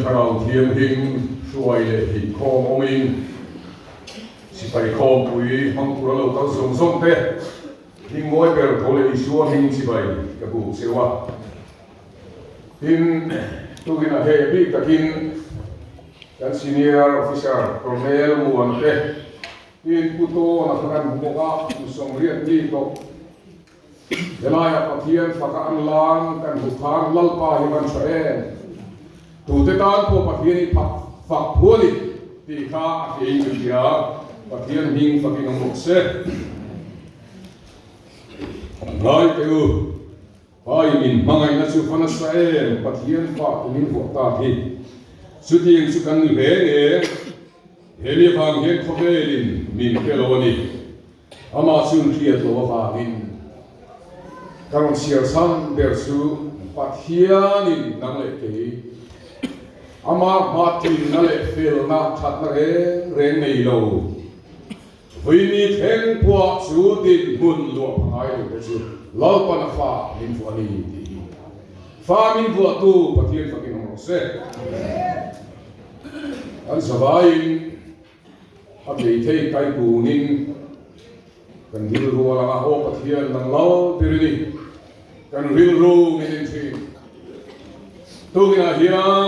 Thlarau Thianghlim hruai leh hipkhawm awmin sipai khawmpui hmang tura lo kal zawng zawng te hming mawi ber tho leh Isua hming chibai ka buk cheu a. Tin, tukin a heh bik takin kan Senior Officer Colonel Muante tin Pu Tawna kha kan hmu bawk a, kum 80 mi tawh. Helaiah Pathian faka an lan kan hmuh khan Lalpa hi van tha em? Tute tan pawh Pathian hi phak fak phu a ni tih kha a hriain ka hria. Pathian hming fakin awm rawh se. Ngai teh u, Pa i min hmangaihna chu va nasa em? Pathian fa i min vuah tak hi. Chutiang chu kan ni hle nge? He mi avang hian khawvelin min hre lo a ni. Amah chu hriat loh avangin ka rawn chhiar chhan ber chu Pathianin nang leh kei Amah hmatlinna leh felna thatna reng reng nei lo Vawini thleng pawh chu dinhmun luah pha ngai lo te chu Lalpan a fa min vuah a ni tih hi fa min vuahtu Pathian fakin awm rawh se. Kan zavaiin A thei thei kai kunin kan rilru a lang a, Aw Pathian, nang lo tir i ni, kan rilru min en thin. Tukinah hian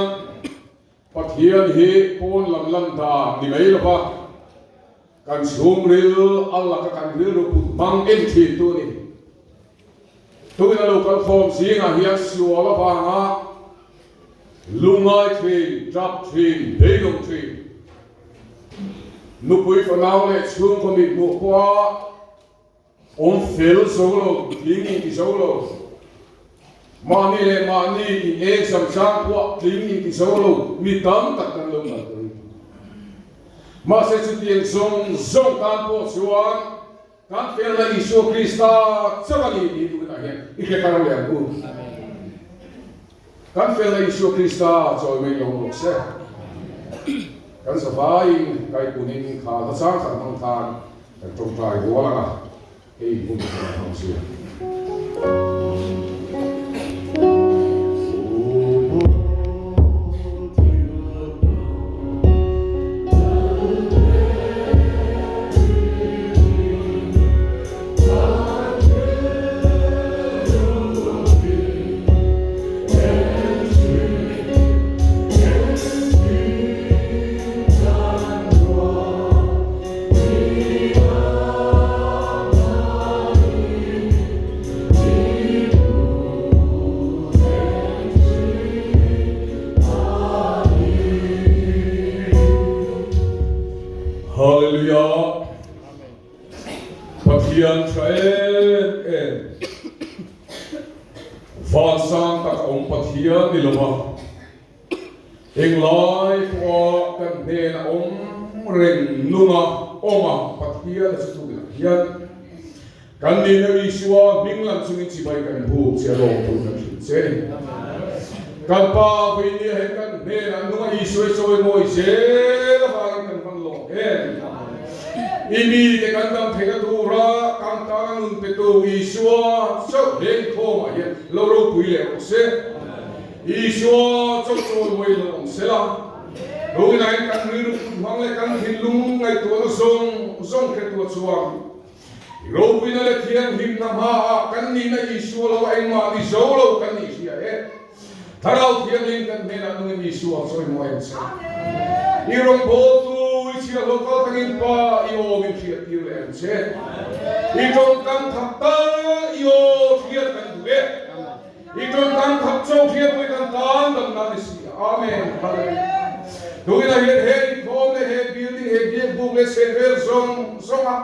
Pathian hi pawn lam lan dan ni mai lova kan chhungril a laka kan rilru put hmang en thin tu a ni. Tukinah lo kalkhawm zingah hian sual avanga Lungngai thin, tap thin, beidawng thin. Nupui fanau leh chhungkaw mit hmuh pawha awm fel zo lo, tling inti zo lo. Mahni leh mahni in exam chang pawha tling inti zo lo mi tam tak kan lo kal tawh hi. Mahse chutiang zawng zawng tan pawh chuan Kan felna Isua Krista chauh a ni tih tunah hian i hre thar leh ang u. Kan felna Isua Krista chawi mai lo rawh se. Kan zavaiin kaikunin kha hla chang khat hmang khan kan tawngtai rual ang a, hei hun kan hmang zia. Hallelujah Pathian tha em em Vansang tak a awm Pathian ni lova Englai pawha kan hnena awm reng nunga awma Pathian a chu tukin ah hian kan nihna Isua hming lam chungin chibai kan buk che a lawm tur kan hrilh che ni. Kan Pa Veinia he kan hnena nunga Isua i chawimawi zel avangin kan van lawm em. I mite kan dam theihna tura kan tana nun petu Isua chauh hlengkhawmah hian lo ropui leh rawh se. Isua chauh chawimawi lo awm se la, Ruinain kan rilru kut hmang leh kan thinlung ngaihtuahna zawng zawng hretua chuan ropuina leh thianghlimna hmaah kan nihna Isua lo engmah ni zo lo kan nih hria e. Thlarau Thianghlim kan hnenah nungin Isua chawimawi ang che. I rawngbawltu i chhiahhlawh kal tangin Pa i aw min hriattir leh ang che. I tawngkam thak tal i aw hriat kan duh e. I tawngkam thak chauh hriatpui kan tan dam nan i si a. Amen. Hallelujah. Tukinah hian he inkhawm leh he building he biakbuk leh chhehvel zawng zawnga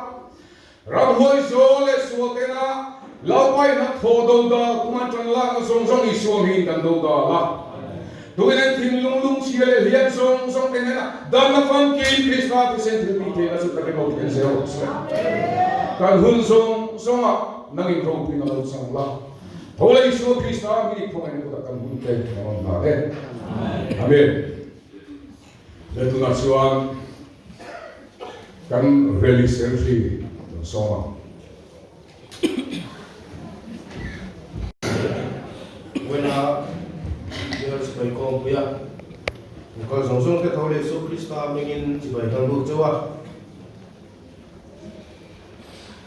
ramhuai zawl leh sual tena Lalpa in a thaw do dal kum an tan lakna zawng zawng Isua hmingin kan do dal a. Tukin an thinlung lungchhia leh hliam zawng zawng te hnenah damna famkim Krista thisen thil tih theihna chu ka ring lo tih an zel rawh se. Kan hun zawng zawngah nangin ropuina lo chang la. Tho leh Isua Krista mi khawngaihna kutah kan hun te kan rawn hlan e. Amen. Le tunah chuan kan rally secretary kan sawm ang. Wena Girls Bawikhawmpuia. Kal zawng zawng te tho leh Isu Krista hmingin chibai kan buk chauh a.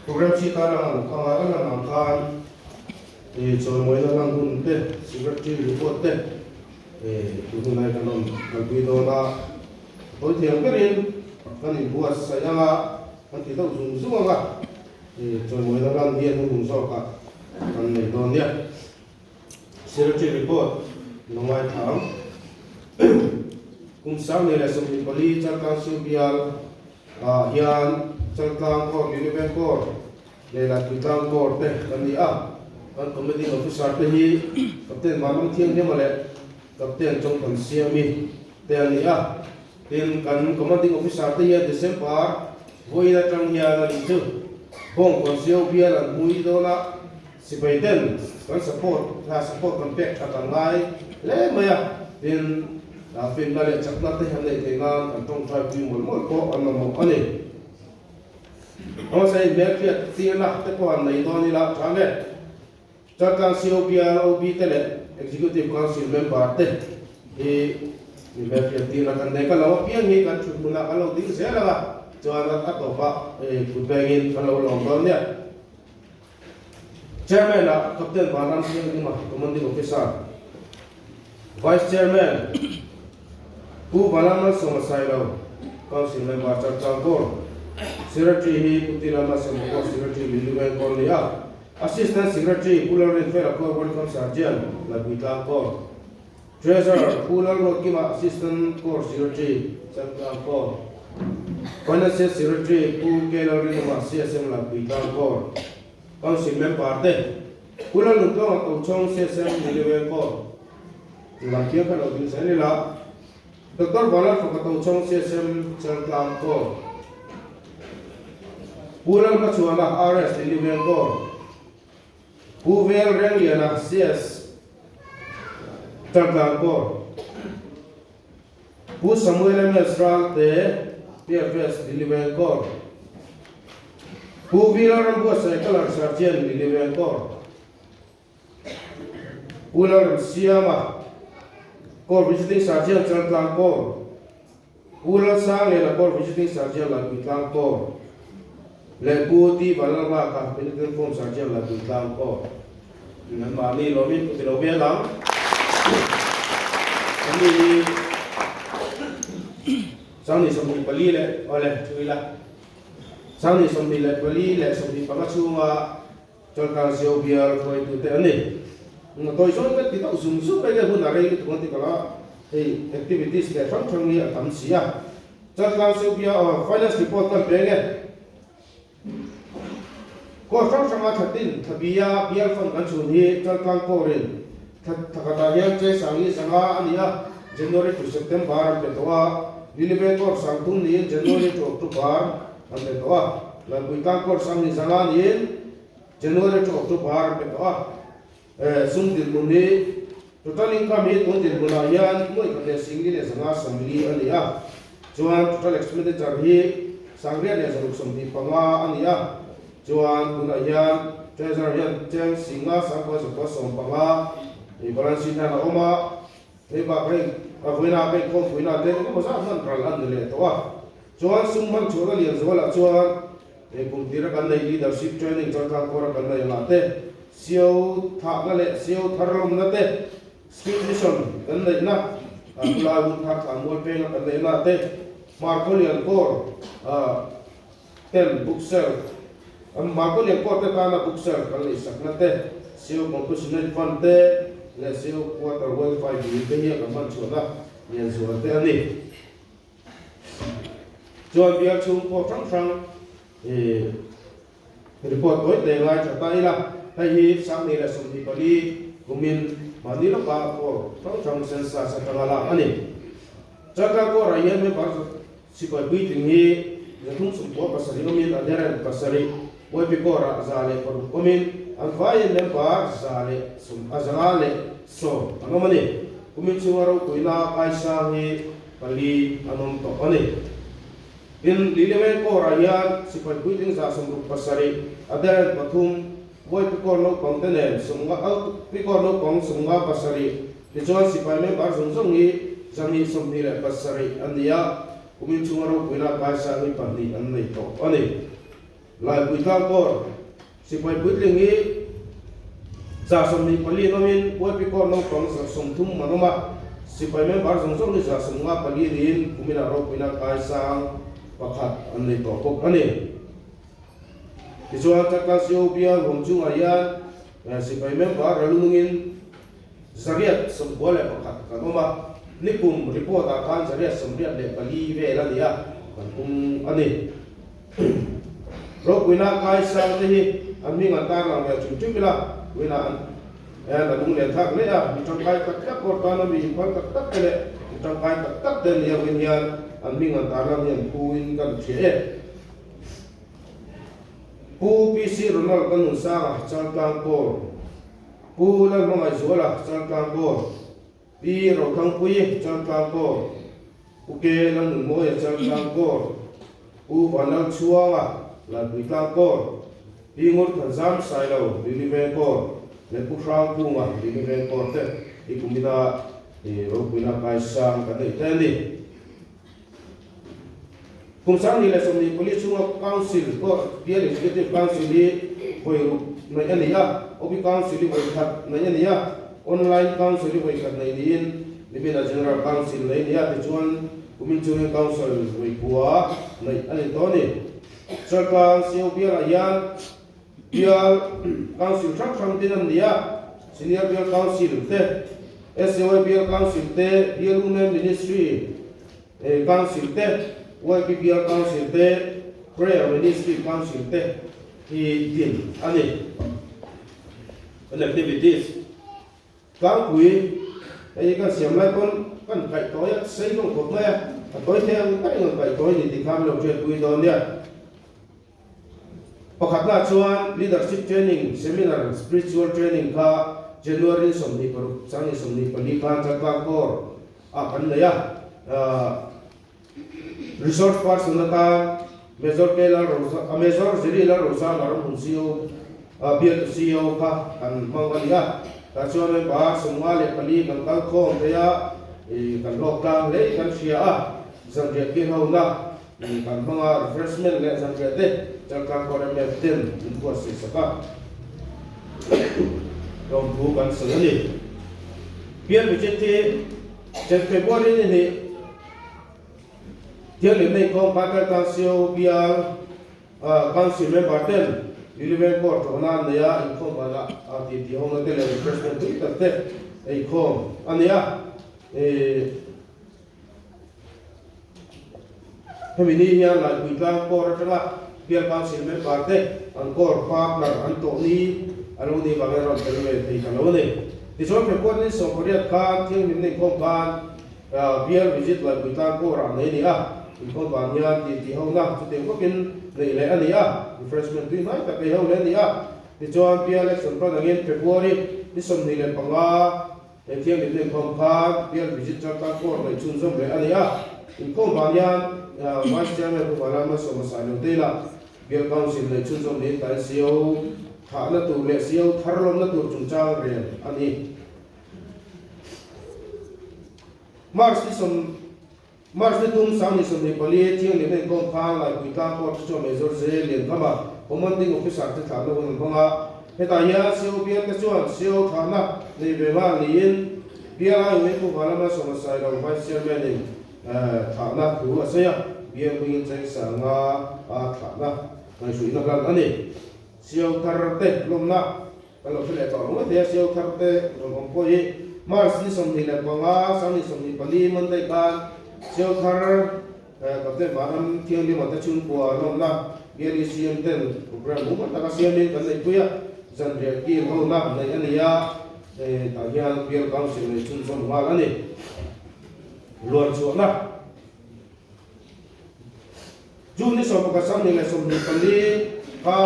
Program sheet a lang ang anga a lang ang khan chawimawina lan hun te, secretary report te tun hunlai kan rawn kalpui dawn a. Tawi thiang berin kan inbuatsaih anga kan ti deuh zung zung anga chawimawina lan hian hun zawkah kan nei dawn nia. Secretary report Lungngai Thang Kum 2024 Chaltlang Siu Bial ah hian Chaltlang Court, Unibank Court leh Laithuitlang Court te kan ni a. Kan Commanding Officer te hi Captain Vanram Thianghlima leh Captain Chawngthan Siami te an ni a. Tin, kan Commanding Officer te hian December vawiin atang hian a nih chu Bawngkawn Siau Bial an hmui dawn a. Sipai ten kan support tha support kan pek that an ngai hle mai a, tin finna leh chakna te an neih theih nan kan tawngtai pui mawlh mawlh pawh an mamawh a ni. Hmasa in hmelhriat tirna te pawh an nei dawn ila tha nge? Chaltlang COBROB te leh Executive Council member te hi mi hmelhriat tirna kan nei ka lo apiang hi kan thut hmunah kan lo ding zel ang a, chuan a tawpah kut bengin kan lo lawm dawn nia. Chairman ah Captain Vanram Thianghlim a Commanding Officer, Vice Chairman Pu Vanram Malsawma Sailo, Council Member Chaltlang Corps, Secretary hi Pu Tila Malsawma Corps Secretary Liliweng Corps ni a, Assistant Secretary Pu Lalrinfela Corps Welcome Sergeant Lapuitlang Corps, Treasurer Pu Lalruatkima Assistant Corps Secretary Chaltlang Corps, Financial Secretary Pu K Lalrinawma CSM Lapuitlang Corps, Council Member te Pu Lalnuntluanga Tochhawng CSM Niliweng Corps, Lampiang kha lo ding zel ila, Doctor Vanlalfaka Tochhawng CSM Chaltlang Corps, Pu Lalhmachhuana RS Niliweng Corps, Pu Vel Rengliana CS Chaltlang Corps, Pu Samuel MS Ralte PFS Liliweng Corps, Pu V Lalrambuatsaih Colour Sergeant Liliweng Corps, Pu Lalremsiama Corps Visiting Sergeant Chaltlang Corps, Pu Lalsangliana Corps Visiting Sergeant Lapuitlang Corps leh Pu T Vanlalnghaka Penitent Form Sergeant Lapuitlang Corps. Anmahni lawmin pu ti lo vel ang. Anni hi 24 leh awle thu ila 24 leh 25 chhunga Chaltlang Zio bial hruaitute an ni. Tawi zawng ka ti deuh zung zung mai nge hun a rei lutuk ang ti ka la, hei activities leh hrang hrang hi a tam si a. Chaltlang Zio bial finance report kan pe nge. Court hrang hranga thla tin thla bia bial fund kan chhun hi Chaltlang Court-in thla thakhatah hian che sangi zanga a ni a, January to September an pe tawh a, Lilive Court sangthum niin January to October an pe tawh a. Lalpuitlang Court Sanghni zanga niin January to October an pe tawh a. Sum dinhmun hi total income hi tun dinhmunah hian nuaih khat leh singli leh zanga 40 a ni a. Chuan total expenditure hi 725 a ni a. Chuan tunah hian Treasurer hian cheng singa 9,915 balance sheet hian a awm a. Hei bak hei a vawiinah hei khawmpuina te engemaw zat hman ral an ni leh tawh a. Chuan sum hman chhuahna lian zualah chuan he kum tira kan neih leadership training Chaltlang kawra kan nei angah te, sio thahna leh sio thar lawmna te, street mission kan neihna, khulai hun thar thlah mual penga kan neihna te, Markolian kawr ten book sale, Markolian kawr te tana book sale kan neihsakna te, sio compassionate fund te leh sio quarter welfare bill te hi a kan hman chhuahna lian zual te a ni. Chuan bial chhung pawh hrang hrang ih report tawi te ngai tha ta ila, hei hi 2024 kumin mahni lawka kawr hrang hrang census atanga lak a ni. Chaltlang kawrah hian member sipai puitling hi 397 awmin adherent pasarih, Bawipi kawrah 106 awmin an vaiin member za leh sawm a 110 an awm a ni. Kumin chhunga ropuina kaisang hi Pali an awm tawh a ni. Tin, Liliweng Kawrah hian sipai puitling 67, adherent pathum, Bawi Pikawr naupang te nen 50, Pikawr naupang 57, tichuan sipai member zawng zawng hi 227 an ni a, kumin chhunga ropuina kaisang hi pahnih an nei tawh a ni. Laipui tlangkawr sipai puitling hi 124 an awmin YP Corps naupang 30 an awm a, sipai member zawng zawng hi 54 niin kuminah ropuina kaisang pakhat an nei tawh bawk a ni. Tichuan, Chaltlang CO bial huam chungah hian sipai member ralungin 191 kan awm a, nikum report ah khan 184 vel a ni a, kan pung a ni. Ropuina kaisang te hi an hming an tarlang ve hrim hrim ila, puina an hian a lunglen thlak hle a, mi tangkai tak tak awr tana mi inphal tak tak te leh mi tangkai tak tak te ni angin hian an hming an tarlang hi an phuin kan hria e. Pu PC Ronald Kanunsanga Chaltlang Kawl. Pu Lalhmangaihzuala, Chaltlang Kawl, Pi Rothangpuii, Chaltlang Kawl, Pu Ke Lalnunmawia, Chaltlang Kawl, Pu Vanlalchhuanga, Lalpuitlang Kawl, Pi Ngurthanzam Sailo, Liliveng Kawl leh Pu Hrangkunga, Liliveng Kawl te hi kumina ropuina kaisang kan neih te a ni. Kum 2024 chhunga Council pawh Bial Executive Council hi vawi ruk neih a ni a, OB Council hi vawi khat neih a ni a, Online Council hi vawi khat neih niin Nimina General Council neih a ni a, tichuan kumin chungin Council vawi kua neih a ni tawh a ni. Chaltlang CO Bial-ah hian Bial Council hrang hrang tin an ni a, Senior Bial Council te, SAY Bial Council te, Bial Women Ministry Council te, YP Bial Council te, Prayer Ministry Council te hi din a ni. An activities tlangpui hei hi kan siam lai pawn kan kaih tawi a, sei dawng khawp mai a, a tawi thei ang ber in kan kaih tawi ni tih kha min lo hriatpui dawn nia. Pakhatna chuan Leadership Training Seminar Spiritual Training kha January 26 changni 24 khan Chaltlang Corps ah kan nei a. Resource person atan Major K Lalrosa, Major Jerry Lalrosa Ngaramhmun CEO, Bialtu CEO kha kan hmang a ni a. Tah chuan member 54 kan kal khawm thei a, kan hlawk tlang hle kan hria a, zanriah kilhona Kan hmanga refreshment leh zanriah te Chaltlang Court MF ten min buatsaih sak a, lawmthu kan sawi a ni. Bial budget hi Jan February ni hnih Thianghlimna inkhawm kha Chaltlang CO bial Council member ten Liliveng Court tlawhna an nei a, inkhawm banah titi hona te leh refreshment tui tak te eikhawm a ni a. Hemi ni hian Laipui tlang Corps atanga Bial Council member te an Corps partner an tawh ni a lo nih vangin rawn tel ve thei ta lo a ni. Tichuan February ni 18 khan Thianghlimna inkhawm khan Bial visit Laipui tlang Corps ah nei a ni a, inkhawm vang hian titi hona chutiang bawkin neih leh a ni a, refreshment tui hnai tak ei ho leh a ni a. Tichuan Bial action plan angin February ni 25 He thianghlimna inkhawm khan Bial Visit Chaltlang Court ngaih chhunzawm leh a ni a. Inkhawm vang hian Vice Chairman Pu Vanlal Malsawma Sailo Taylor, Bial Council ngaih chhunzawm niin tain CO thahna tur leh CO thar lawmna tur chungchang rel a ni. March ni sawm March ni tum 2024 thianghlimna inkhawm khan Laipui Tlang Court chu Major J Liankhama Commanding Officer te thlahna hun an hmang a. Hetah hian CO bial te chuan CO thlahna nei ve nghal niin bial aiawhin Pu Vanlama Sawmasailo Vice Chairman in thlahna thu a sawi a, bial hmingin Chengsanga a thlahna ngaihhruihna hlan a ni. CO thar te lawmna Kan lo hre leh tawh lo mai thei a, Sio thar te rawn awm pawh hi March ni 25, 2024 Monday khan Sio thar Captain Vanram Thianghlim te chhungkua lawmna bial ECM ten program mumal taka siamin kan neihpui a, zanriah kil hona neih a ni a, tah hian bial council nei chhunzawm nghal a ni. Luan chhuahna. June ni 11 24 kha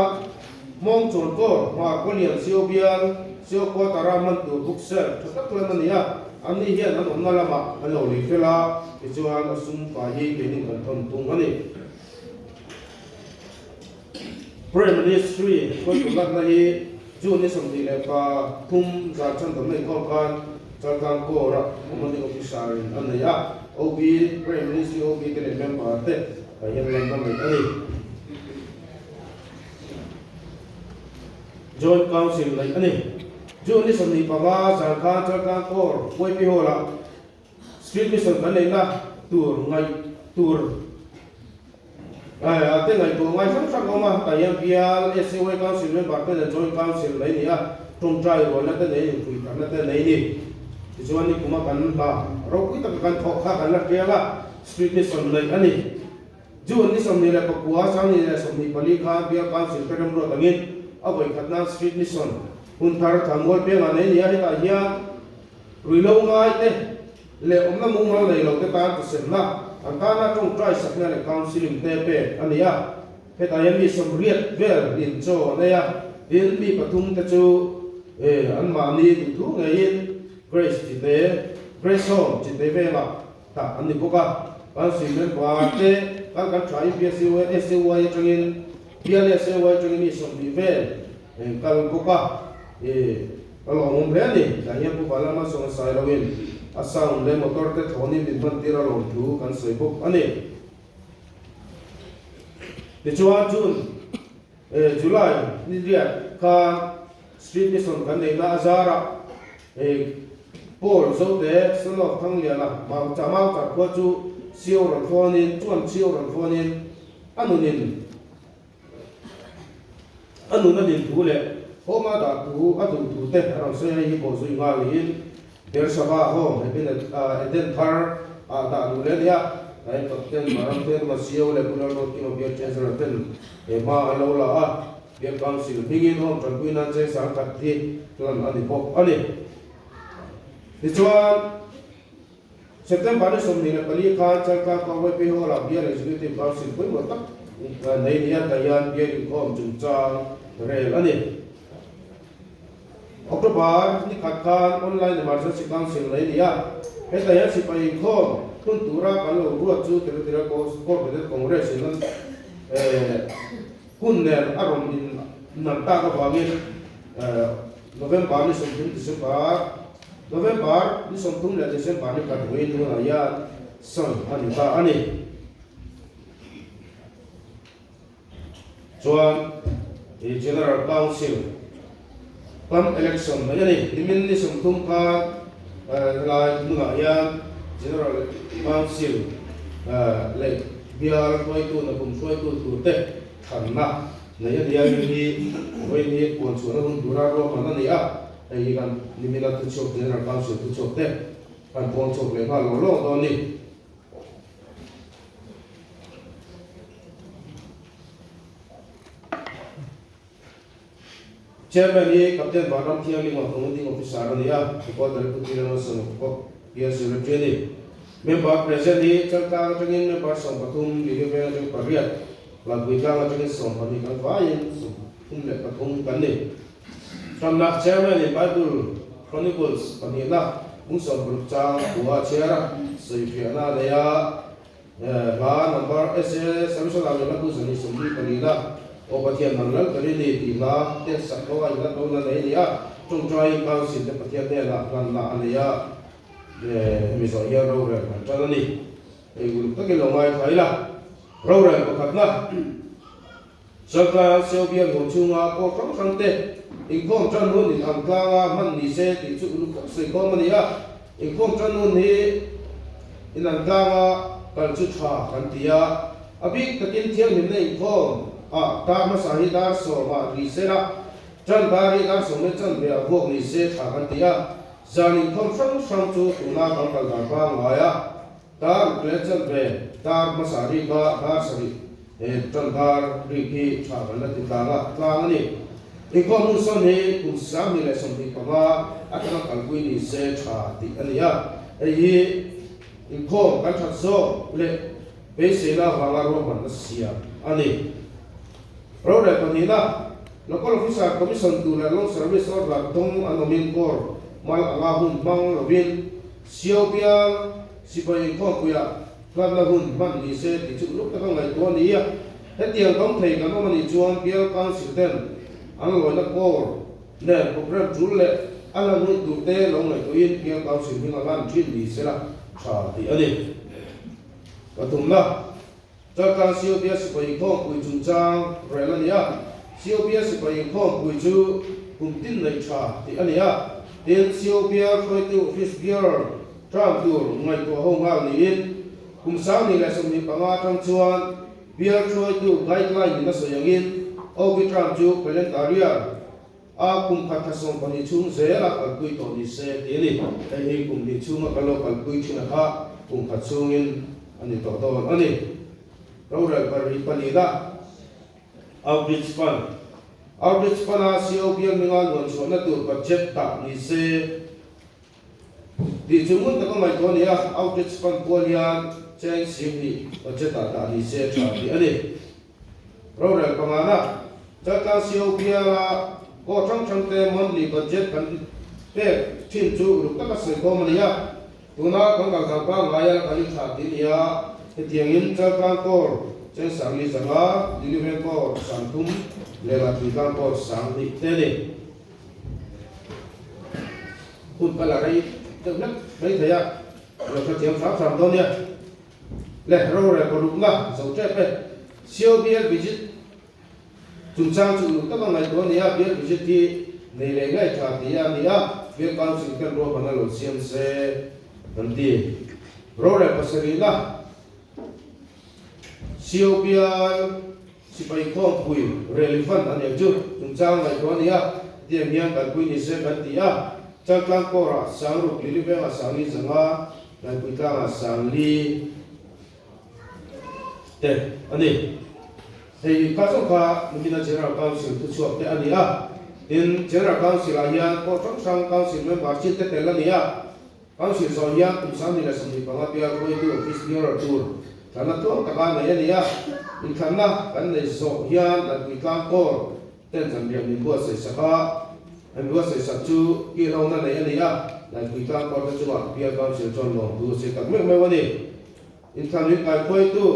Hmawng Chuan Kawr hmar Kawlian Sio bial Sio Quarter-a hman tur book sale tha tak lam a ni a, anni hian an awmna lamah an lo lei fel a, tichuan a sum fai hi keinin kan thawn tung a ni. Prime Ministry hruaitu latna hi June ni 23 zan chhandamna inkhawm khan. Chaltlang Corps-a Commanding Officer-in a nei a, OB, Prime Ministry OB te leh member te tah hian lanna neih a ni. Joint Council neih a ni. June ni 25 zan khan Chaltlang Corps YP Hall-ah Street Mission kan neihna tur ngaih tur a te ngaihtuah ngai hrang hrang awm a, tah hian bial SAY Council member te leh Joint Council nei ni a, tawngtai rualna te nei inpuitharna te nei ni. Tichuan nikuma kan hla ropui taka kan thawh kha kan la hriang a, Street Mission neih a ni. June ni 29 2024 khan bial Council te remruat angin a vawikhat nan Street Mission hun thar Thanmual pengah nei ni a, hetah hian Ruihlo ngai te leh awmna mumal nei lo te tan tisemna, an tana tawngtai sakna leh counselling te pek a ni a. Hetah hian mi 80 vel in chaw an ei a, tin mi pathum te chu anmahni duhthu ngeiin Grace Chite, Grace Home Chite vengah dah an ni bawk a. Council member te kal kan tha in BSUY atangin BLSAY atangin mi 20 vel kal bawk a. Ka lawmawm hle a ni. Tah hian Pu Vala hmasawn a sai loin a sound leh motor te thlawnin min hman tir a lawm thu kan sawi bawk a ni. Tichuan June, July ni riat khan Street Mission kan neihna a zarah Paul Zote, son of Thangliana, Maucha Mauchar khua chu Sio rawn fawnin chuan Sio rawn fawnin a nunin A nun a din thu leh home a dah thu a duh thu te a rawn sawi a, hei hi pawh zui nghal niin Beersheba home Eden thar ah dah duh leh a ni a, tlai Captain Maram Thenuma CEO leh Pu Lalruat Kima Bial Treasurer ten he hma an lo la a, Bial Council hmingin home tanpui nan cheng sangkhat hi hlan a ni bawk a ni. Tichuan. September ni 24 khan Chaltlang Conway Pi Hall-ah Bial Executive Council pawimawh tak nei nia Tayan Bial inkhawm chungchang rel a ni. October ni khat khan Online Emergency Council nei ni a, he Tayan sipai inkhawm hun tura kan lo ruat chu Territorial Coordinated Congress in an hun nen a rawn innan tak avangin November ni 30 December November ni 30 leh December ni khat vawiin hunah hian sawn a ni ta a ni. Chuan i General Council kam election mai a ni. Nimin ni 30 khan helai hmunah hian General Council leh bial hruaitu nakum hruaitu turte thlanna nei a ni a. Hei hi vawiin hi puanchhuahna hun tura ruahman a ni a. Hei hi kan nimina thuchhuak General Council thuchhuak te kan pawn chhuak leh nghal law law dawn a ni. Chairman hi Captain Vanram Thianglinga Commanding Officer a ni a, Recorder Pu Tira Malsawma pawh PL Secretary a ni. Member present hi Chaltlang atangin member 13, Lili Veng atangin pariat, Lalpui Tlang atangin 12 kan vaiin 33 kan ni. Hramnak Chairman in Bible Chronicles pahnihna bung 60 chang thu a chhiar a, sawifiahna a nei a, hla number SA Samson ah lehkhabu 124 na Aw Pathian nang lal ber i ni tih hla te sak ho a inhlat lohna nei a ni a, tawngtai Council te Pathian hnenah hlanna a nei a, hemi zawh hian rorel kan tan a ni. Hei uluk takin lo ngaithla ila, rorel pakhatna. Chaltlang Seobial haw chhunga pawl hrang hrang te inkhawm tan hun in ang tlanga hman ni se tih chu uluk tak sawi khawm a ni a. Inkhawm tan hun hi in ang tlanga kal chu tha kan ti a. A bik takin thianghlimna inkhawm ah dar hmasa hi dar 10 ah ri se la, tan dar hi dar 10 leh chanve ah vuak ni se tha kan ti a. Zan inkhawm hrang hrang chu tuna kan kal dan pangngai a. Dar ruk leh chanve dar hmasa rik a dar 7 he tan dar rik hi tha kan la ti tlang a, tlang a ni. Inkhawm hun sawn hi kum 2025 atanga kalpui ni se tha tih a ni a, hei hi inkhawm kan that zawk leh beiseina avanga ruahmanna siam a ni. Rorel pahnihna, Local Officer Commission tur leh Long Service Order dawng an awmin Corps mal anga hun hmang lovin Siau bial sipai inkhawmpuiah hlatna hun hman ni se tih chu uluk taka ngaihtuah a ni a. Hetiang dawng thei kan awm a nih chuan bial council ten an lawina core nen programme tul leh. a lan hun tur te lo ngaihtuahin Bial Council hming a lan thin ni sela tha tih a ni. Pathumna, Chaltlang COPS sipai inkhawmpui chungchang rel a ni a, COPS sipai inkhawmpui chu kum tin neih tha tih a ni a, tin COPL hruaitu Office Bearer term tur ngaihtuah ho nghal niin kum 2025 atang chuan Bial hruaitu guideline in a sawi angin OB term chu calendar year a kum khat thla 12 chhung zela kalpui tawh ni se tih a ni. Hei hi kum hnih chhunga kan lo kalpui thin a kha kum khat chhungin a ni tawh dawn a ni. Rorel pahnih palina Outreach Fund Outreach Fund-a CO bial hminga luan chhuahna tur budget dah ni se tih chu ngun taka ngaihtuah a ni a, Outreach Fund pual hian cheng 20 budget-ah dah ni se tha tih a ni. Rorel pangana, Chaltlang CO biala kaw hrang hrang te monthly budget kan pek thin chu uluk taka sawi khawm a ni a. Tuna kan kal dan pangngaia kan inthlah tih a ni a, hetiangin Chaltlang Corps cheng 40 zanga, Liliveng Corps 30 leh Lahthuitlang Corps 20 te a ni. Hun kal a rei deuh hlek mai thei a, lo hrethiam hram hram dawn nia. Le rorel parukna zo tep e. CO bial visit chungchang chu uluk taka ngaihtuah a ni a, bial visit hi nei leh ngei tha tih a ni a, bial council ten ruahmanna lo siam se kan ti. Rorel pasarihna CO bial sipai khawmpui relevant a nih chu chungchang ngaihtuah a ni a, hetiang hian kalpui ni se kan ti a, Chaltlang Corps-ah Sangruk Lilivengah 40 zanga Laipui tlangah 40 te a ni. Hei kha zawng kha Mukina General Council thuchhuak te a ni a. Tin, General Council-ah hian pawh hrang hrang Council member chin te tel a ni a. Council zawh hian kum 2025 bial hruaitu Office Bearer tur thlanna tluang taka nei a ni a. Inthlanna kan nei zawh hian Laipui tlang Corps Ten zanriah min buatsaih sak a, an buatsaih sak chu kilhona nei a ni a, Laipui tlang kawrte chungah Bial Council chuan lawmtu a sawi tak meuh meuh a ni. Inthlan min kaihkhuaitu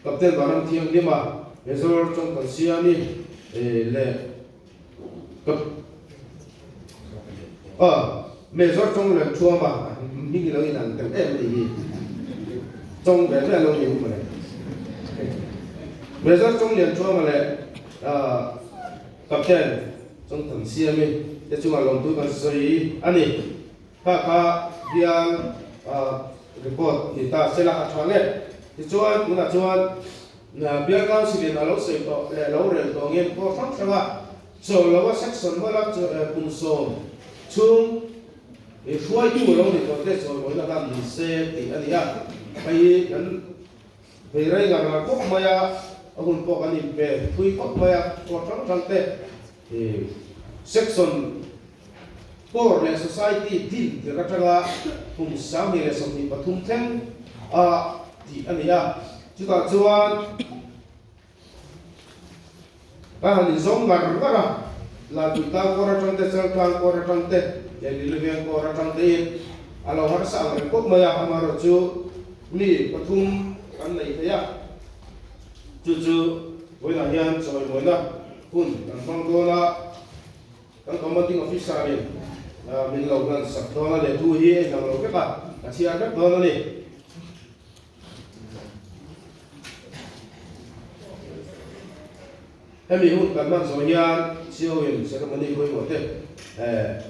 Captain Vanram Thianghlima, Major Chawngkan Siami leh Major Chawnglian Thuama hming lo in an tel em a nih hi. Chawng ve ve lo ni u mawle. Major Chawnglian Thuama leh Captain Chawngthan Siami te chungah lawmtu kan sawi a ni. Kha kha bial report ni ta sela a tha nge. Tichuan tunah chuan Bial Council in a lo sawi tawh leh lo rel tawh angin pawh hrang hrang a chawl lo a section mawla kum sawm chhung hruaitu lo ni tawh te chawl mawina hlan ni se tih a ni a. Hei kan vei rei ngar ngar khawp mai a, a hun pawh kan inpe thui khawp mai a, pawh hrang hrang te section Corps leh Society din tir atanga kum 2023 thleng a tih a ni a, chutah chuan ka han inzawm ngar ngar a, Laipui tlang kawr atang te, Chal tlang kawr atang te leh Liliveng kawr atang tein a lo harsa ang reng khawp mai a, amaherawhchu mi pathum kan nei thei a, chu chu vawiinah hian chawimawina hun kan hmang dawn a. Kan Commanding Officer in min lo hlan sak dawn a leh thu hi a inang lo vek a, ka chhiar vek dawn a ni. Hemi hun kan hman zawh hian CO in ceremony pawimawh te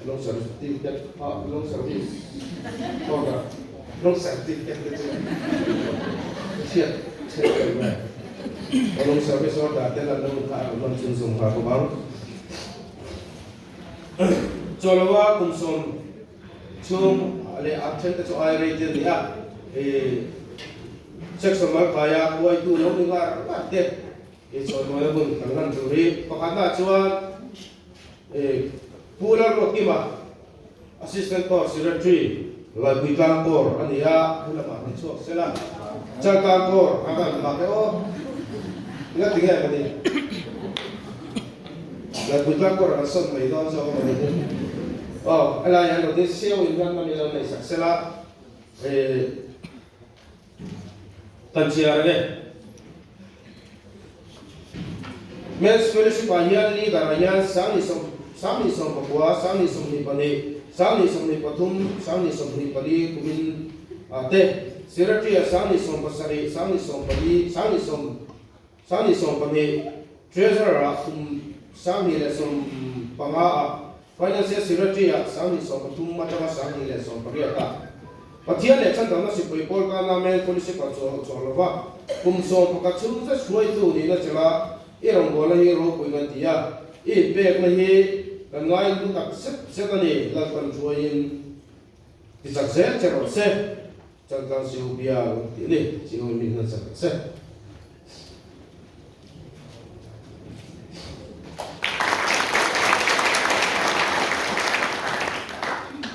long certificate long service order long certificate te chu chhiat chhiat thei mai. Long service order te lan na hun kha a rawn hman chhunzawm nghal bawk ang. Chawlova kum sawm chhung leh a then te chu ai rei te a ni a, ih section malkaia huaitu lo ni ngar ngar te ih chawlhmawina hun kan hlan tur hi pakhatnaah chuan ih Pu Lalruatkima Assistant Corps Secretary Laipui Tlang Corps a ni a, helamah rawn chhuak sel a, Chaltlang Corps a kan mak e aw, nga ti nge ka ni? Laipui Tlang Corps kan sawn mai dawn zawk emaw ni? Aw, helai hian lo ding siau in hman hman ilo nei sak sel a, eh kan chhiar ang e. Men's Fellowship ah hian leader ah hian 20. 29, 22, 23, 24 kumin ah te, Secretary ah 27, 24, 22, Treasurer ah kum 2015 ah, Financial Secretary ah 23 atanga 28 ah. Pathian leh Chhandamna Sipui Pawl tana Main Fellowship ah chawl lova kum 11 chhung zet hruaitu nihna chelh I rawngbawlna hi ropui kan ti a, i inpekna hi kan ngai lu tak zet zet a ni, Lalpan hruaiin ti chak zel che rawh se, Chaltlang Siu bial tih a ni, Siu in min hlan sak rawh se.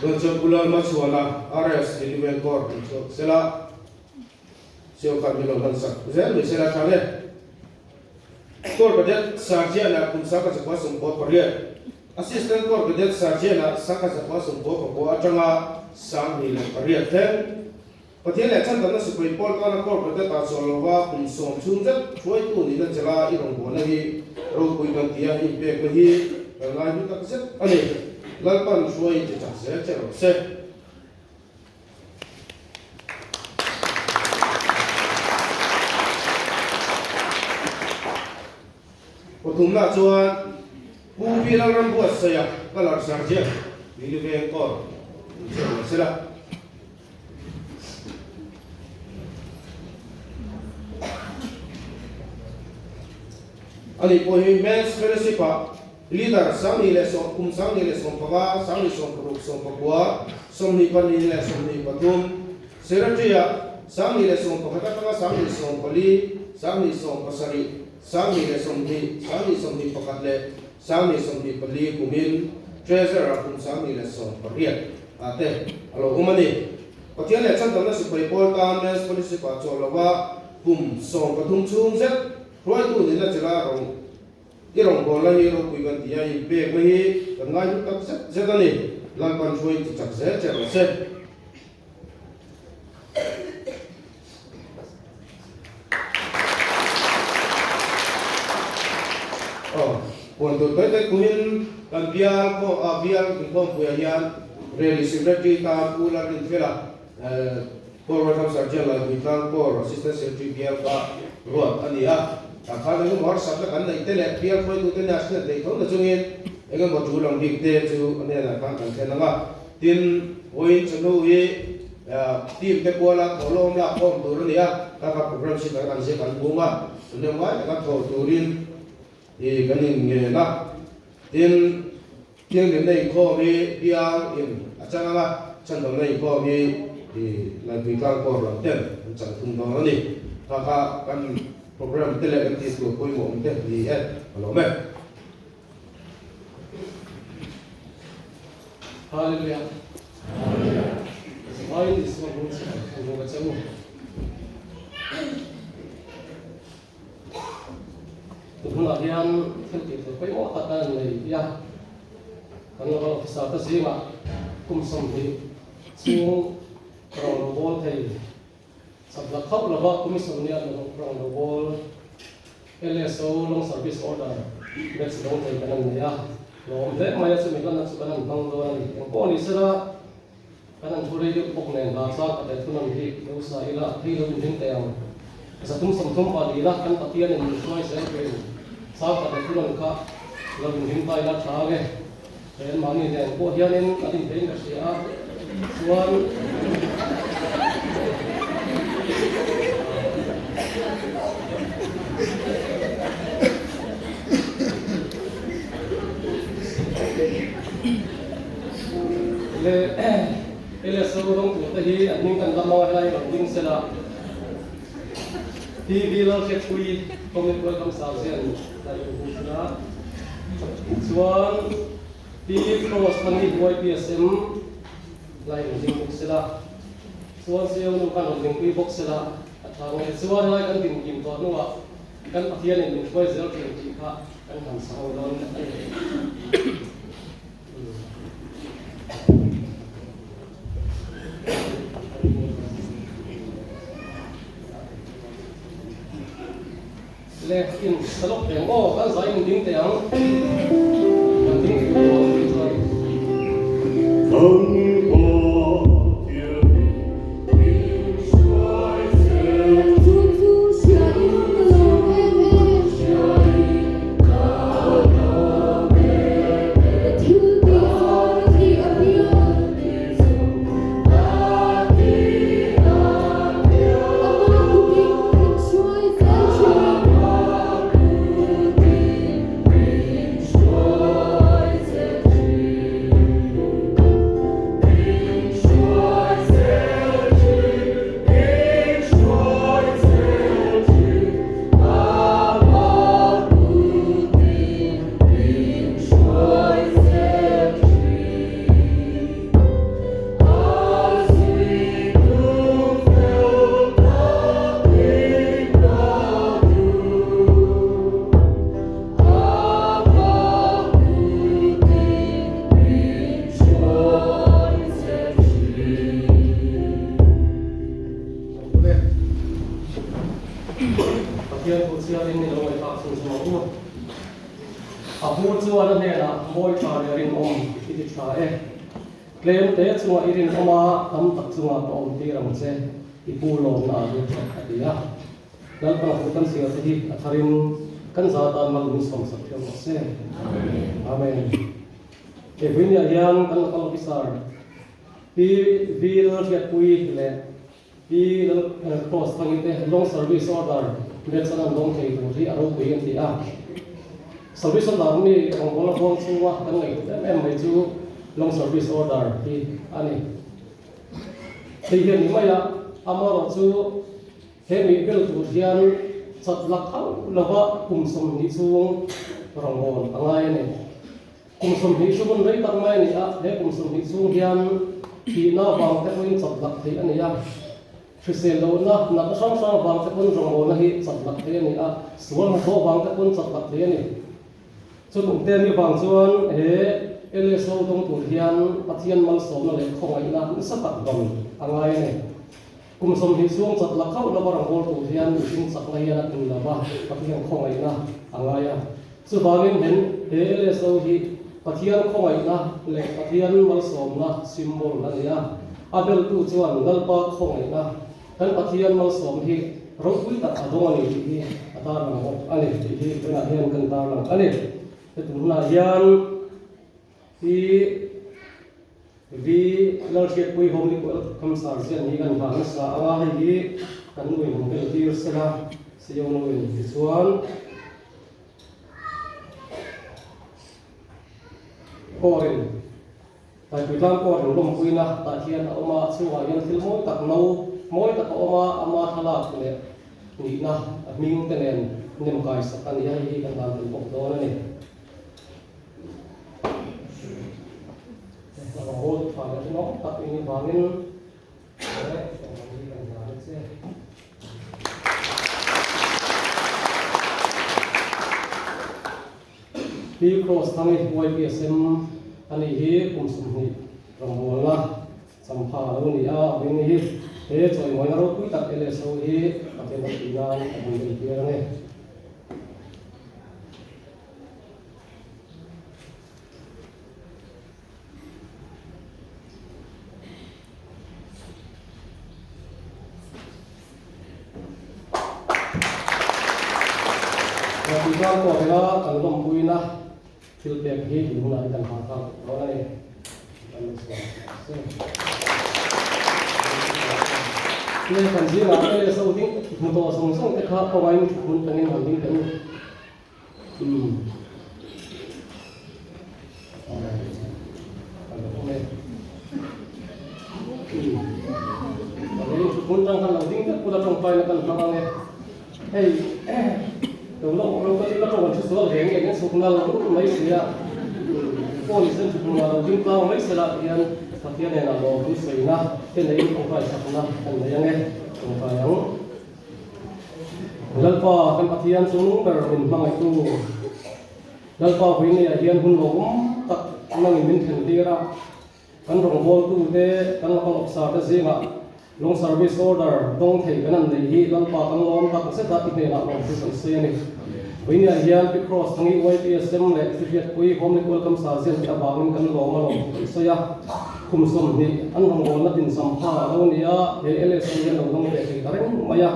Tun chuan Pu Lalmachhuana, RS, Liliven Corps tih chhuak sela. Siu khan min lo hlan sak zel mai sela tha le. Corps Cadet Sergeant-ah kum sangkhat zakua sawmpua pariat, Assistant Corps Cadet Sergeant-ah sangkhat zakua sawmpua pakua atanga 28 thleng. Pathian leh chhandamna sipai pawl tana Corps Cadet-ah chawl lova kum sawm chhung zet hruaitu nihna chelha i rawngbawlna hi ropui kan ti a, i inpekna hi kan ngai hlu tak zet a ni. Lalpan hruai ti chak zel che rawh se. Pathumna chuan Pu Pi Lalrambuatsaia Colour Sergeant Lily Veng Corps inchhung a sel a. Ani pawh hi Men's Fellowship-ah Leader 21 leh kum 21 15, 26, 19, 22 leh 23, Secretary-ah 21 atanga 24, 27, 20, 21 leh 24 kumin Treasurer-ah kum 28 ah te a lo awm a ni. Pathian leh Chhandamna Sipai Pawl tan Men's Fellowship-ah chawl lova kum 13 chhung zet hruaitu nihna chela rawng I rawngbawlna hi ropui kan ti a, inpekna hi kan ngai hlu tak zet zet a ni. Lalpan hruaiin ti chak zel che rawh se. Aw, puan tur tawi tawi kumin kan bial khaw ah bial inkhawmpuiah hian Rally Secretary tan Pu Lalrinfela Paul Waltham Sergeant Lalpuitlang Corps Assistant Secretary bial kha ruat a ni a. Tah khan engemaw harsatna kan neih te leh bial hruaitute nia hriat theih tho na chungin engemaw tul ang bik te chu a hnenah khan kan thlen ang a. Tin, vawiin chawhnu hi team te kuala thawhlawm lak khawm tur a ni a, kha kha program sheet ah kan ziak an bung a, chawhnu ngai taka thawh turin kan inngen a. Tin, Thianghlimna inkhawm hi bial in a chang ang a, chhandamna inkhawm hi i Laipui Tlangkawr lam ten an chang thung dawn a ni. Kha kha kan program te leh kan tih tur pawimawh awm te ni e, ka lawm e. Hallelujah. Hallelujah. Zavaiin Isua hming chu kan hmu ka che u. Tun hunah hian thil tih tur pawimawh tak a nei hi a, kan Naval Officer te zingah kum 20 chhung rawng lo bawl thei chakna khauh lova Commission nia rawng lo bawl LSO Long Service Order batch dawng thei kan an nei a, lawm hle mai a chumi hlanna chu kan han hmang dawn a ni. Engpawh ni sela Kan an thu rei deuh bawk nen hla chang khat leh thunam hi lo sa ila a phei lo inring teh ang. 330 pali la kan Pathian in min hruai zel tuin chang khat leh thunam kha lo inring ta ila tha ang e. Hei an mahni nen pawh hianin an intheiin ka hria a, chuan Le LSO rawng tur te hi an hming kan lam a, helai rawn ding sela TV Lalhriatpui Comic Welcome Sergeant a inhmu thin a, chuan Pi Cross Thani YPSM lai rawn ding bawk sela, chuan CEO nu khan rawn dingpui bawk sela a tha ngei. Chuan helai kan dinkim tawh hnuah kan Pathianin min hruai zel thin tih kha kan han sawi dawn a ni. Le in salawk teh ang aw, kan zai in ding teh ang, kan ding teh ang. Pathian thu chhiarin i lo ngaihthlak chhun chhun ang u. A pu chuan a hnenah mawi tha leh rinawm i ti tha e. Tlem te chungah i rinawm a, tam tak chungah ka awm tir ang che, i pu lawmna ah lut rawh a ti a. Lalpa thu kan chhiar te hi a tharin kan za tan mal min sawmsak thiam rawh se. Amen. He Vuinia hian kan local officer Pi V Lalhriatpui leh Pi Lal Cross Thangi te Long Service Order Batch an an dawng thei tur hi a ropui an ti a. Service Order mi rawngbawlna huang chhunga kan ngaihtuah em em mai chu Long Service Order hi a ni. Hei hian ni mai a, amaherawh chu He mi bel tur hian chat lak hauh lova kum 20 chhung rawngawn a ngai a ni. Kum 20 chu hun rei tak mai a ni a, he kum 20 chhung hian thihna vang te pawhin chat lak theih a ni a, hrisel lohna natna hrang hrang vang te pawn rawngbawlna hi chat lak theih a ni a, sual hnathawh vang te pawn chat lak theih a ni. Chutum te ni vang chuan he LSO dawng tur hian Pathian malsawmna leh khawngaihna nasa tak dawn a ngai a ni. Kum 20 chhung chat la khauh lova rawngbâwl tur hian mihring chakna hian a tum lo va, Pathian khawngaihna a ngai a. Chuvangin hen he LSO hi Pathian khawngaihna leh Pathian malsawmna symbol a ni a. A beltu chuan Lalpa khawngaihna, kan Pathian malsawmna hi ropui tak a dawng a ni tih hi a tarlang bawk a ni tih hi tunah hian kan tarlang a ni. Heti hunah hian hi Vi Lalhriatpui Homely Welcome Sir zian hi kan hah nasa ang a, hei hi kan nuin han bel tir sela CEO nuin tichuan Kawrin Taipui tlang kawrin lawmpuina tah hian a awm a, a chhungah hian thil mawi tak no mawi tak a awm a, ama thlalak leh nihna a hming te nen nem kai sak a ni a, hei hi kan dan tel bawk dawn a ni. Pi Cross Thangi YPSM a nih hi kum 20 rawngbawlna champha a lo ni a, a veng hi he chawimawina ropui tak LSO hi Pathian ropui nan a bul entir a ni. Tihdan pawh hela kan lawmpuina thil pek hi tun hunah hi kan hah nghal tawh dawn a ni. Nia kan zingah LSO ding hmu tawh zawng zawng te kha khawngaiin thuhmun tangin han ding teh u. Lalpa kan Pathian chu nung ber min hmangaihtu Lalpa Huineiah hian hun lawm tak nangin min thlen tir a, kan rawngbawltute, kan local officer te zingah long service order dawng thei kan an nei hi Lalpa kan lawm tak zet a ti hnenah lawm chu kan sawi a ni. Huineiah hian Pi Cross Thangi YPSM leh Pi Hriatpui Homely Welcome Sergeant te avangin kan lawm a lawm thu kan sawi a. Kum 20 an rawngbawlna dincham pha a lo ni a, he LSM hian lo dawng ve thei ta reng mai a.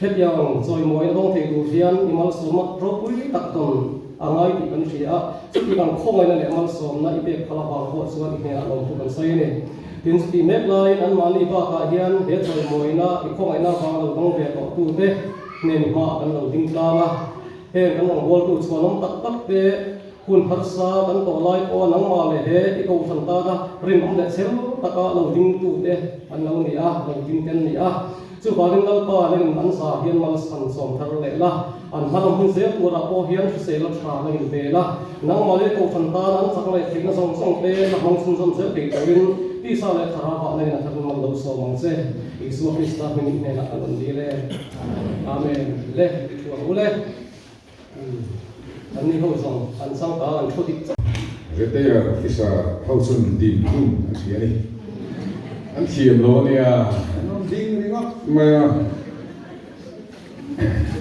Hetiang chawimawina dawng thei tur hian i malsawmna ropui tak tawn a ngai tih kan hria a, chutiang khawngaihna leh malsawmna i pek phal avang pawh chuan i hnenah lawmthu kan sawi a ni. Tin, chutih mek laiin anmahni bakah hian he chawimawina i khawngaihna avang lo dawng ve tawhtute hnen i hmaah kan lo ding tlang a. Heng kan rawngbawltu chhuanawm tak tak te hun harsa kan tawh lai pawha nangmah leh he i kohhran tana rinawm leh chel taka lo dingtute an lo ni a, lo ding te an ni a. Chuvangin Lalpa nangin an za hian malsan sawm thar leh la, an hma lam hun zel turah pawh hian hrisel a tha nangin ve la, nangmah leh kohhran tana an chak leh theihna zawng zawng te la hmang chhunzawm zel thei turin tisa leh thlarau ah nangin a tharin mal lo sawm ang che. Isua Krista hming hnenah kan rawn dil e. Amen. Le, i thu ang u le. An ni ho zawng an changkang an thu dik chauh. Retired officer ho chuan din hun an hria a ni. An thiam lo a nia, an rawn ding ringawt mai a.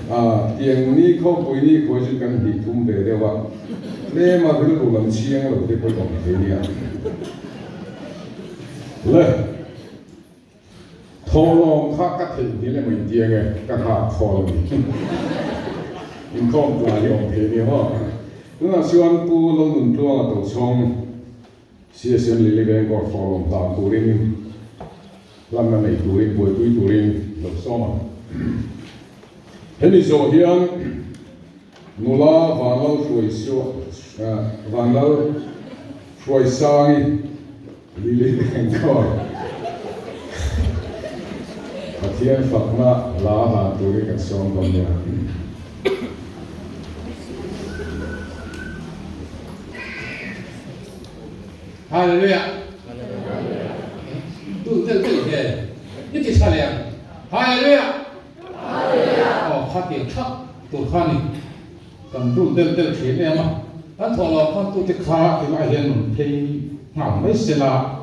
Ah, tiang ni khawpui ni khawi chu kan hnih thum ve deuh a, tlema rilru lam chiang lo te pawh awm thei nia. Le. Thawhlawm kha ka theihnghilh emaw inti ange, ka nghak khawl a ni. Inkhawm tlai hi awm thei a nia maw? Tunah chuan Pu Lalnuntluanga Tochhawng CSM Lily Vengkawr thawhlawm hlan turin hlanna nei turin buaipui turin lo sawm ang. Hemi zawh hian nula Vanlal Vanlal Hruaisangi Lily Engkawi Pathian fakna hla hlan turin kan sawm dawn nia. Hallelujah. Tu tel tel he. I ti tha leh ang. Hallelujah. Hallelujah. Aw kha tiang thak tur kha ni. Kan dul del del thin em a, kan thawh loh khan tute kha tilai hian rawn phei nghal mai se la.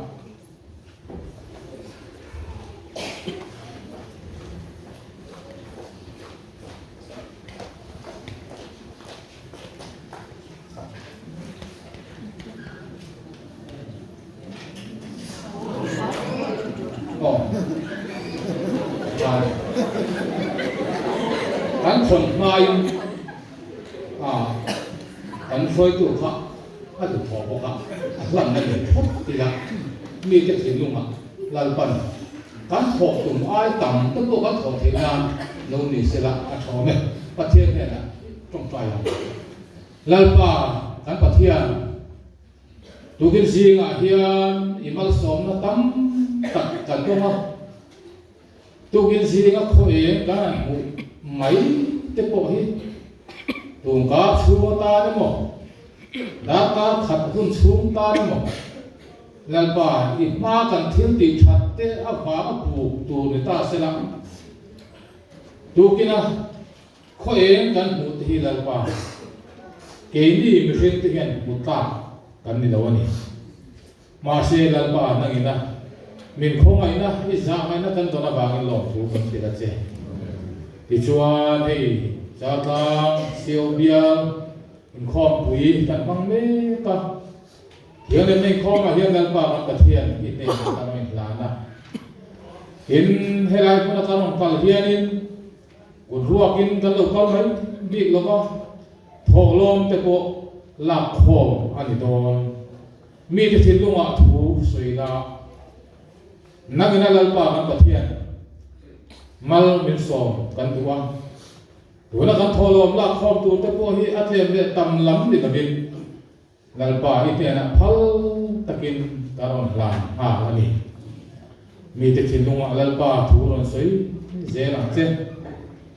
Aw. Kan thawn hmain a kan hruaitu kha a duhthawh bawk a, a hlanna nei phawt ila mite thinlungah Lalpan kan thawh tum ai tam te pawh kan thawh theih nan lo ni sela a tha awm e. Pathian hnenah tawngtai ang. Lalpa kan Pathian. Tukin zingah hian i malsawmna tam tak kan dawng a, tukin zinga khaw eng kan han hmuh mai te pawh hi tungkar chhung atan emaw, darkar khat hun chhung tan emaw, Lalpa i hma kan thil tih that te avanga buk tur ni ta sela, tukina Khaw eng kan hmuh te hi Lalpa, keini mihring te hian hmu tlak kan ni lo a ni. Mahse Lalpa nangina min khawngaihna i zahngaihna kan dawn avangin lawmthu kan hrilh a che. Tichuan hei Chaltlang, Sio bial, inkhawmpui kan hmang mek a. Thianghlimna inkhawmah hian Lalpa kan Pathian i hnenah ka rawn inhlan a. Tin, helai hmuna ka rawn kal hianin Kut ruakin kan lo kal mai bik lo va, thawhlawm te pawh lak khawm a ni dawn. Mite thinlungah thu sawi la, Nangina Lalpa kan Pathian mal min sawm kan duh a, tuna kan thawhlawm lak khawm tur te pawh hi a tlem leh tam lam ni lovin Lalpa i hnenah phal takin ka rawn hlan nghal a ni. Mite thinlungah Lalpa thu rawn sawi zel ang che.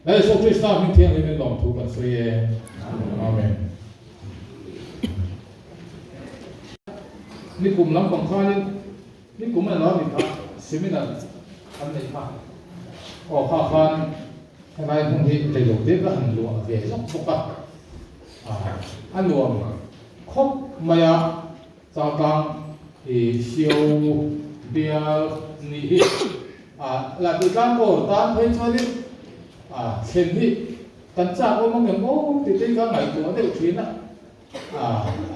Lal Isua Krista hming thianghlimin lawmthu kan sawi e. Amen. Nikum lampang khanin nikum a lo ni kha seminar an neih kha aw kha khan helai hmun hi reilo te ka han luah ve lawk bawk a. A nuam khawp mai a, Chaltlang i sio bial nih hi la tih tlang aw tan phei chuanin thlen hi kan chak awm ang em aw tih te hi ka ngaihtuah deuh thin a,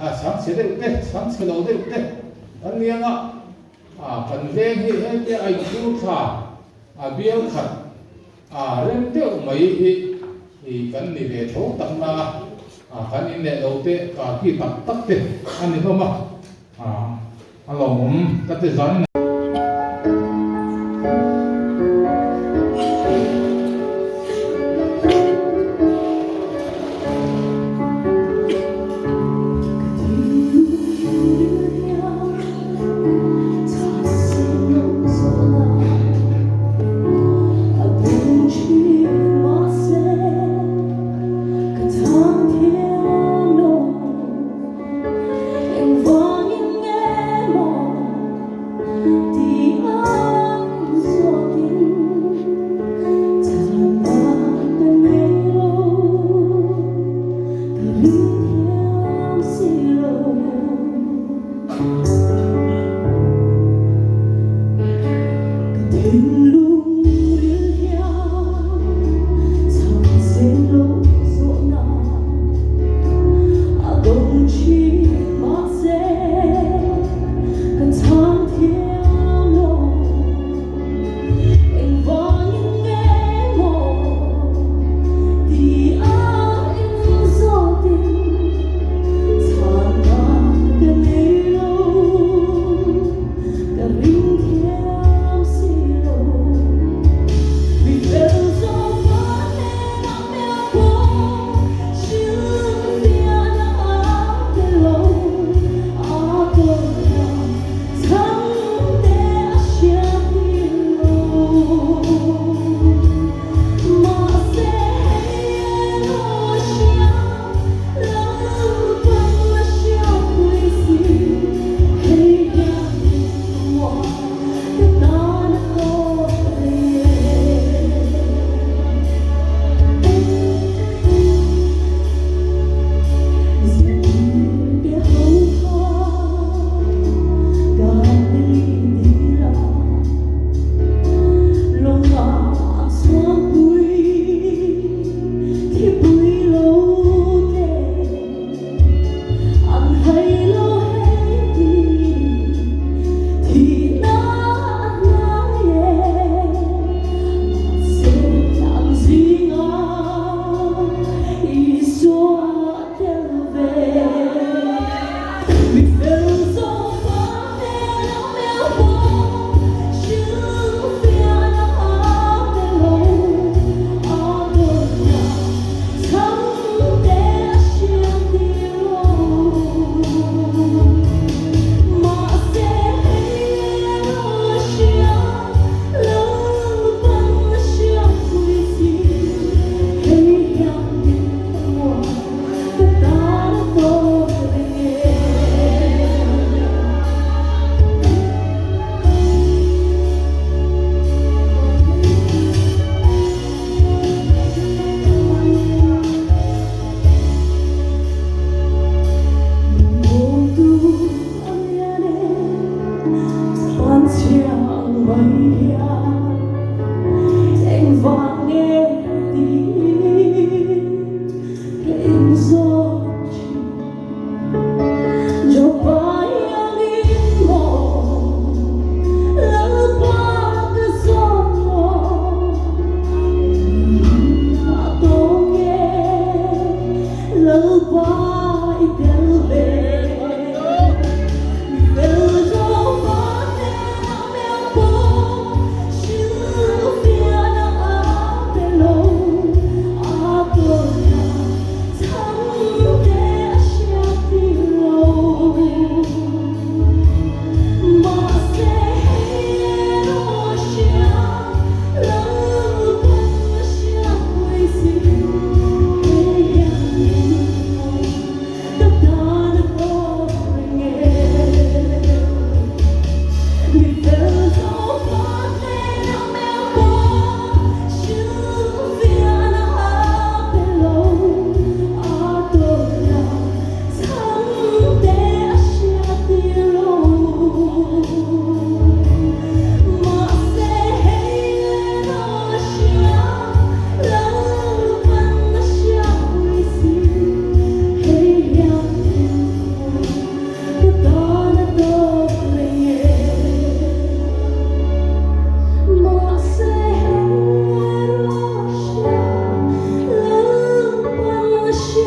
a chhangchhe deuh te, chhangchhe lo deuh te kan ni ang a. A kan veng hi hetia a inkhur thla a bial khat a rem deuh mai hi i kan ni ve tho tak na a, kan in leh lo te karki tak tak te a ni hlawm a, a lawmawm ka ti zan.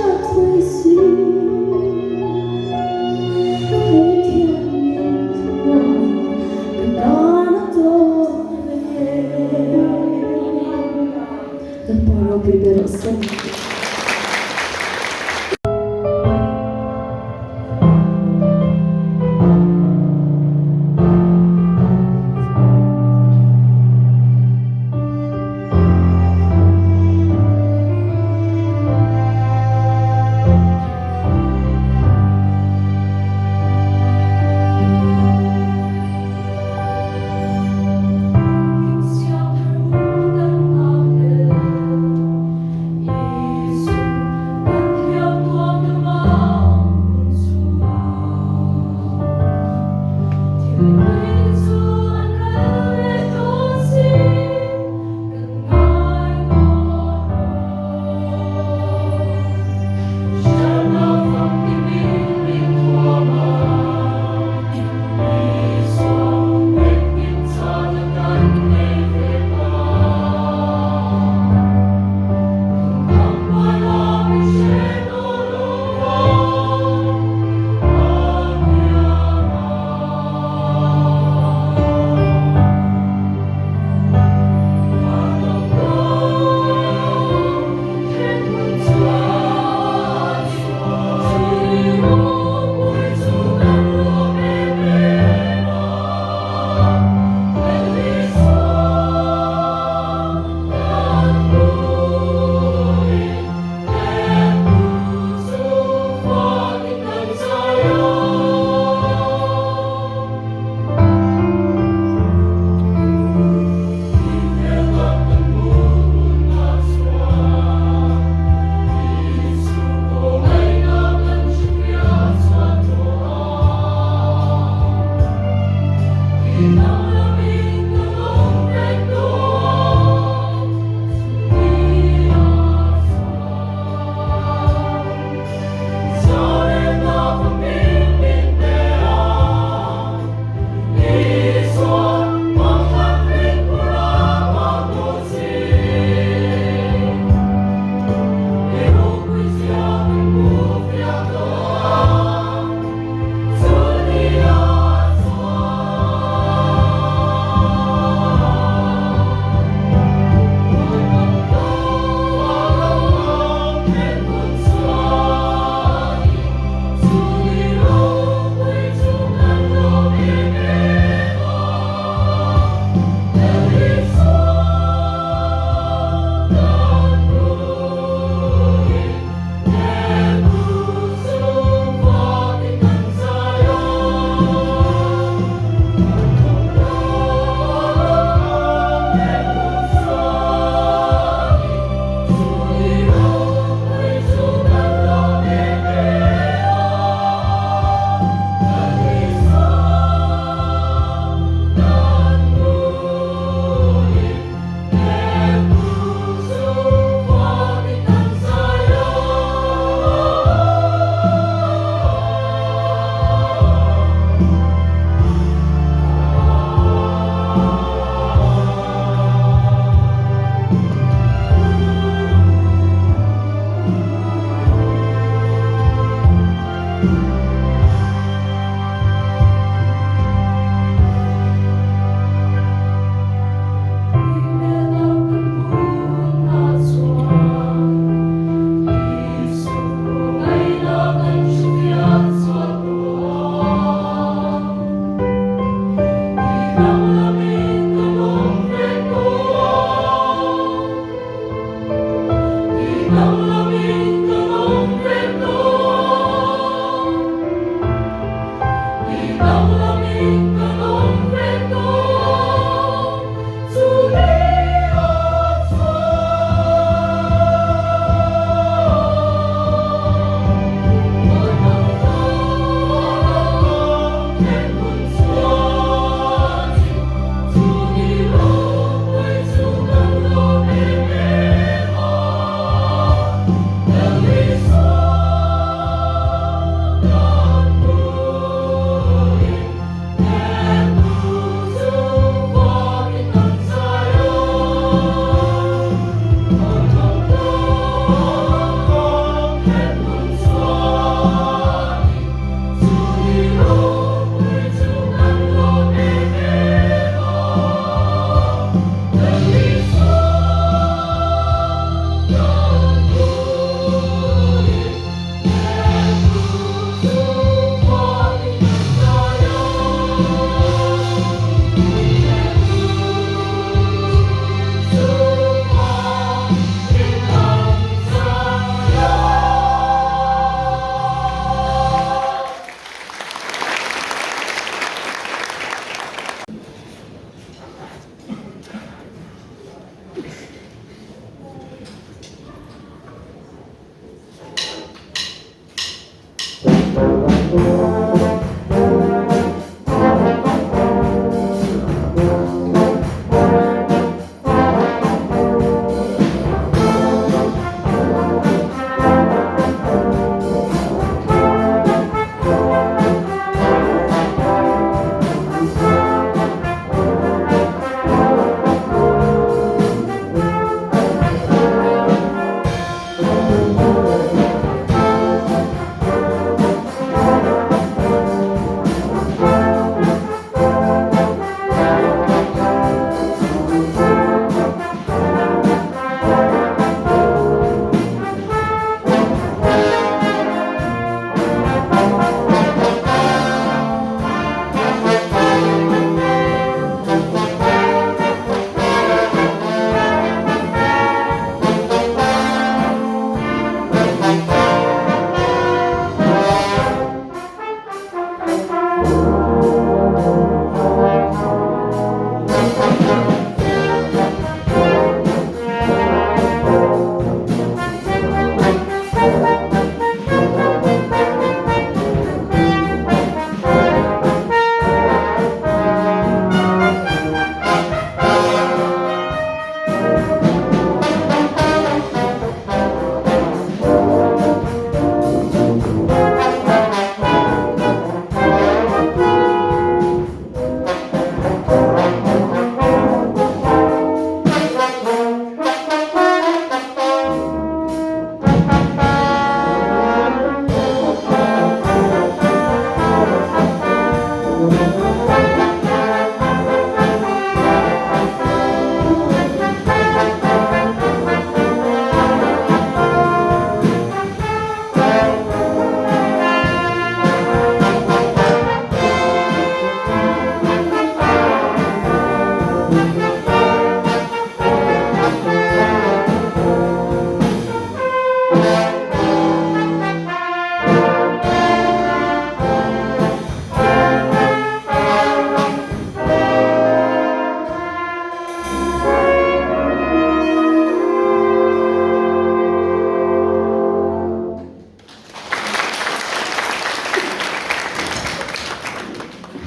hriatpui si. Hei thian min thuam ka tan a tawk ve. Lalpa ropui ber rawh se.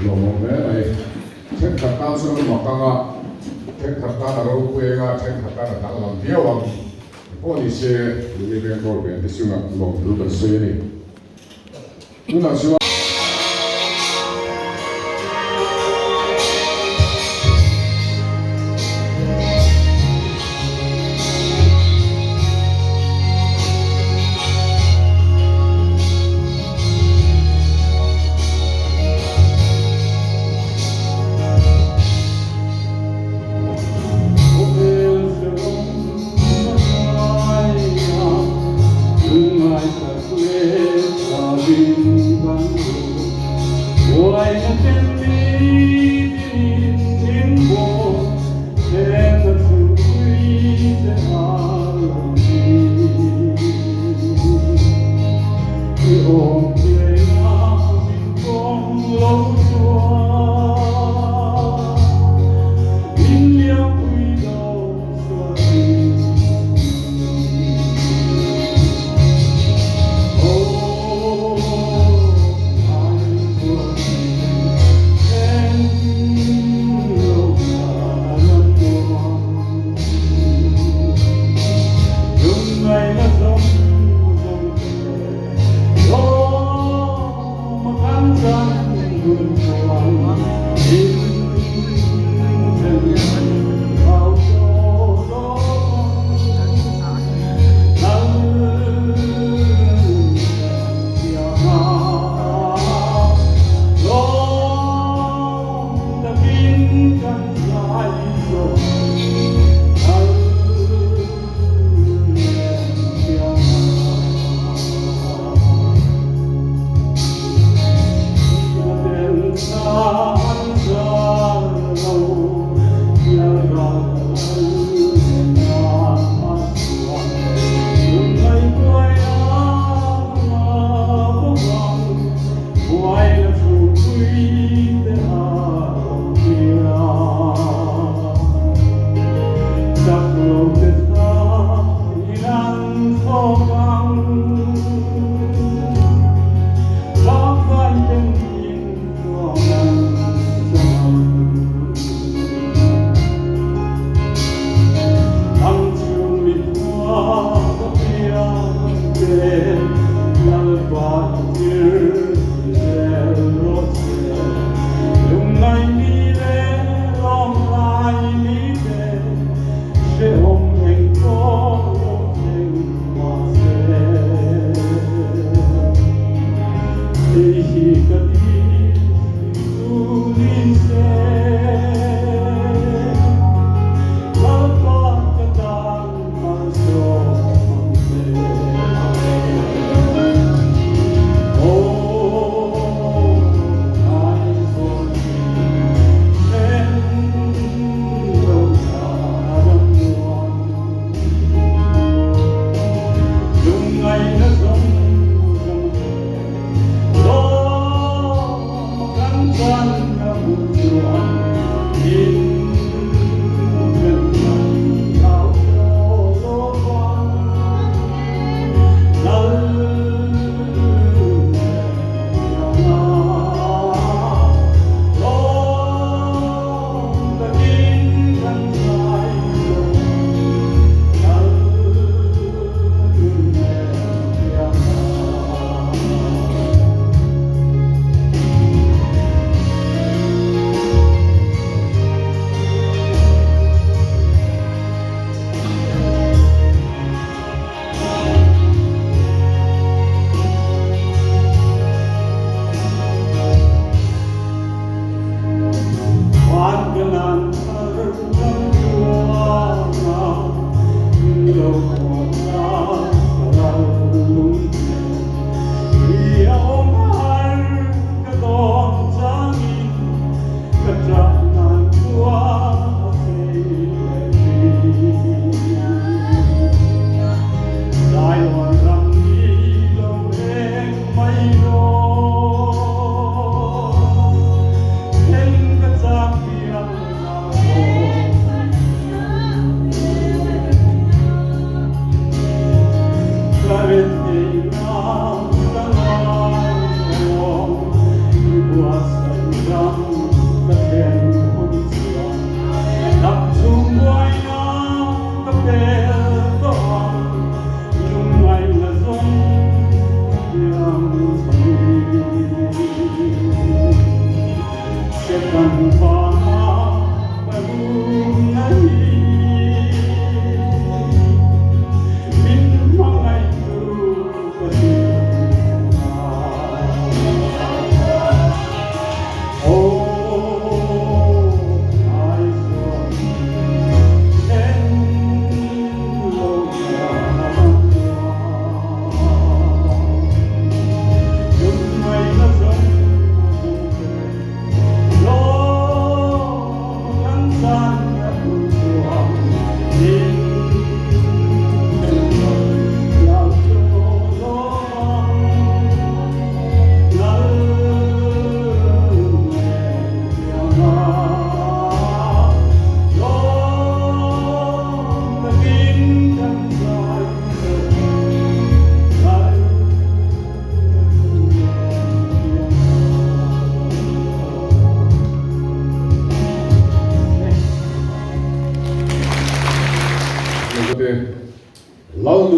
Lawmawm hle mai. Thenkhat tan chuan a mak ang a, thenkhat tan a ropui ang a, thenkhat tan a danglam viau ang. Engpawh ni se, Lily Vengkawl Band te chungah lawmthu kan sawi a ni. Tunah chuan.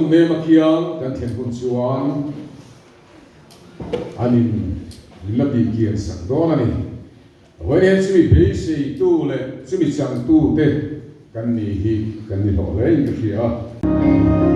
Lung nema kiang kan thlen hun chuan an in min la tih kian sak dawn a ni. Vawiin hian chumi beiseitu leh chumi changtute kan ni hi kan ni hlawh hle in ka hria a.